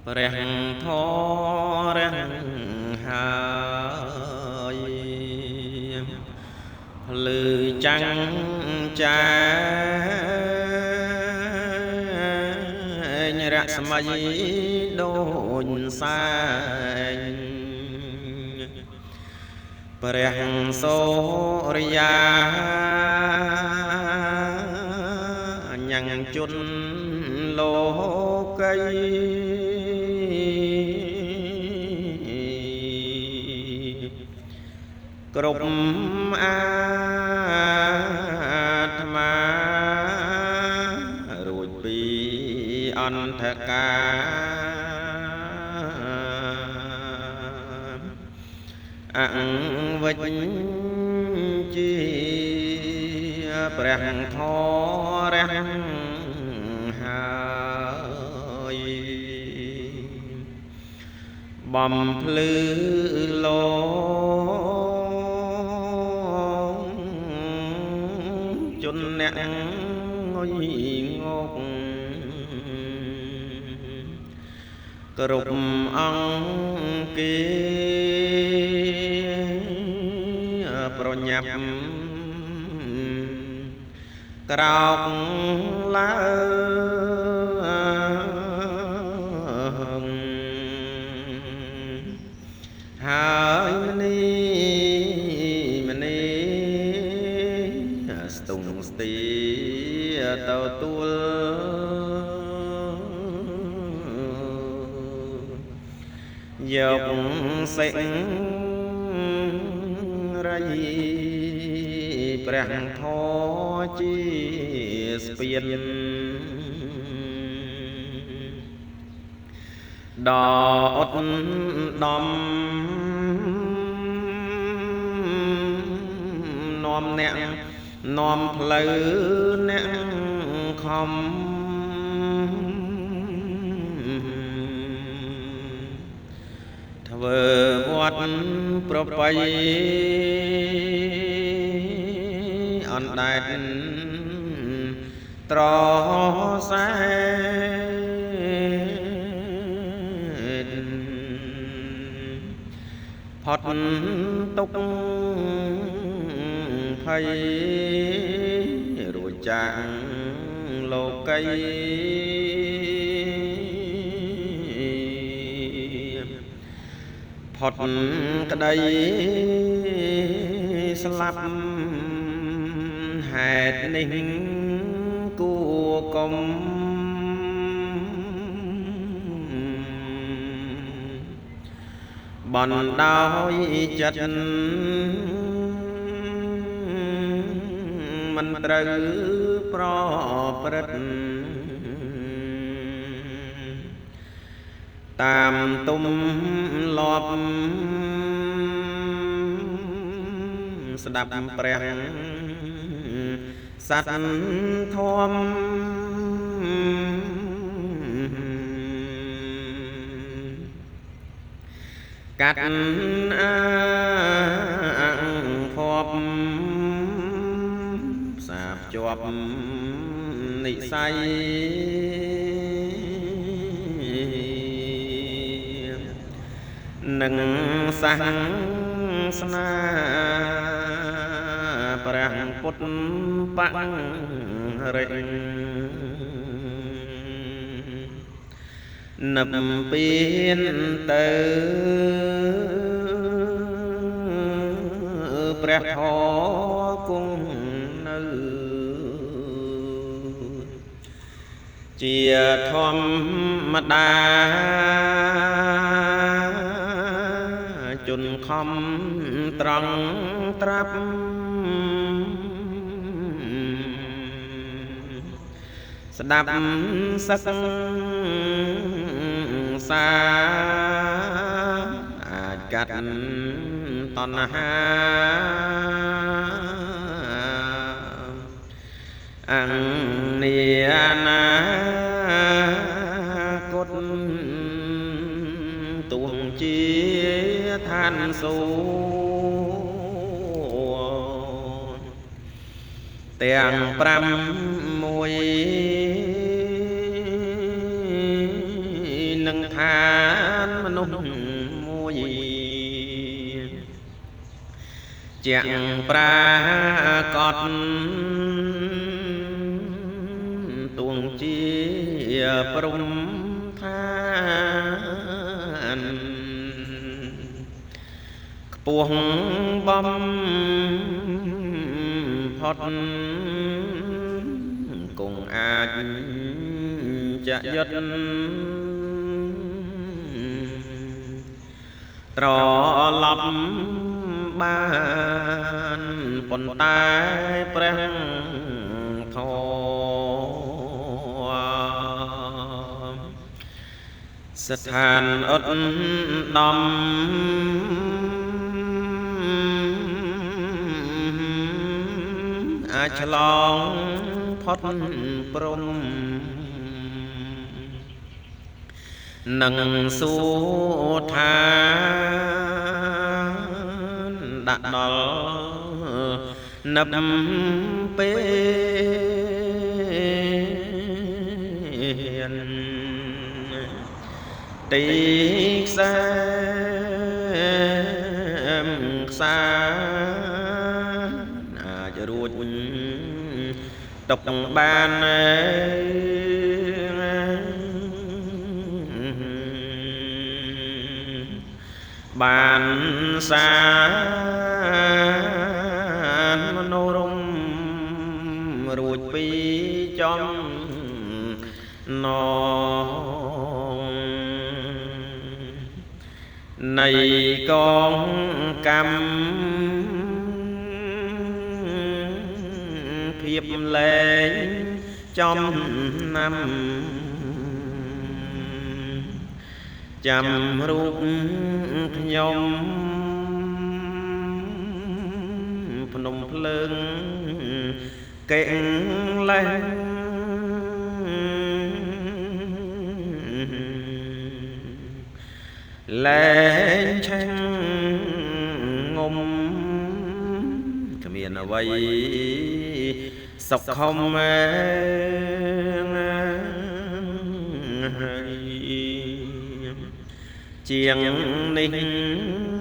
ព្រះធរះហើយភ្លឺចាំងចែងរស្មីដូចសែងព្រះសូរិយាញ៉ាំងជនលោកីគ្រប់អាត្មារួចពីអន្ធការអវិជ្ជាព្រះធរះហើយបំភ្លឺលោកជនអ្នកងុយងកគ្រប់អង្គគេប្រញាប់ក្រោកឡើងហើយមនីមនីស្ទុងស្ទីទៅទួលយកសិរីព្រះធម៌ជាស្ពានដ៏ឧត្តមនាំអ្នកនាំផ្លូវអ្នកខំធ្វើវត្តប្របីអណ្ដែតត្រសែនផុតទុកភ័យរួចចាកលោកីផុតក្តីស្លាប់ហេតុនេះគួកុំបណ្ដោយចិត្តមិនត្រូវប្រព្រឹត្តតាមទុំលាប់ស្ដាប់ព្រះសត្វធម៌កាត់អាងភពផ្សាភ្ជាប់និស័យនិងសាសនាព្រះពុទ្ធបរិនិព្វានទៅព្រះធម៌គង់នៅជាធម្មតាជនខំត្រង់ត្រាប់ស្ដាប់សិក្សាអាចកាត់តណ្ហាអង្នីណាគតទួងជាឋានសួគ៌ទាំង5មួយ នឹងឋានមនុស្សមួយជាងប្រាកដទួងជាព្រំឋានខ្ពស់បំផុតគង់អាចចយុទ្ធត្រឡប់បានប៉ុន្តែព្រះធម៌ស្ថានឧត្តមអាចឆ្លងផុតព្រំនឹងសួរថាដាក់ដល់នឹបពេលទីខ្សែមខ្សាអាចរួចຕົកបានបានសានមនោរមរួចពីចំណងនៃកងកម្មភាពលែងចំណាំចាំរូបខ្ញុំភ្នំភ្លើងកេងលេះលែងឆេងងុំគ្មានអ្វីសុខខំជាងនេះ។